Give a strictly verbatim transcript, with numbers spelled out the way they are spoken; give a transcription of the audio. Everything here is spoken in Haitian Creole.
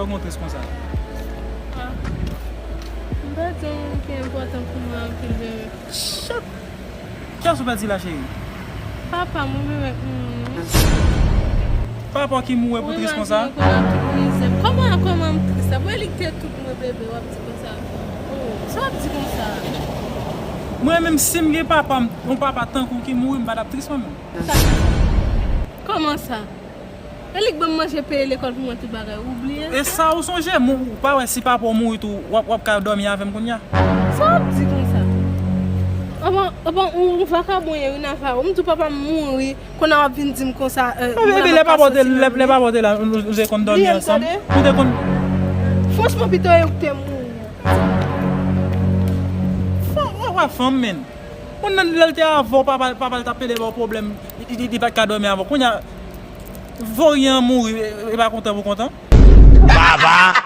Mwen tris konsa. Ah. M pa di yon moun ki enpòtan pou mwen anpil, bebe. Chat! Kiyès ou pèdi la, cheri? Papa m, wi, bebe, k mouri. Papa ki mouri pou tris konsa? Ou imajine kote tout mizè. Kòman, kòman m tris la? Mwen li k te tout mwen, bebe, w ap di konsa. Oh, sa w ap di konsa? Mwen menm, si m gen papa, m- yon papa tankou ki mouri, m pa t ap tris mwen menm. Kòman sa? E li k ban m manje, peye lekòl pou mwen, tout bagay. Ou bliye? E sa ou sonje, mou- ou pa wè si papa w mouri tou, w ap, w ap ka dòmi avè m kounye a. Sa w ap di konsa? Aban, aban, ou, ou vakabon ye, wi, Navarro. M di w papa m mouri, kounye a w ap vin di m konsa. Ebe, lè papa w te, lè, lè papa w te la, nou, nou te konn dòmi ansanm. Nou te konn. Franchman, pito e ou k te mouri. Fò, wè, wè, fanm, men. Moun nan, lè l te avè w, papa, papa l t ap pede ba w pwoblèm, li, li, li pa t ka dòmi avè w. Kounye a, voryen an mouri, e, e pa kontan pou kontan. Papa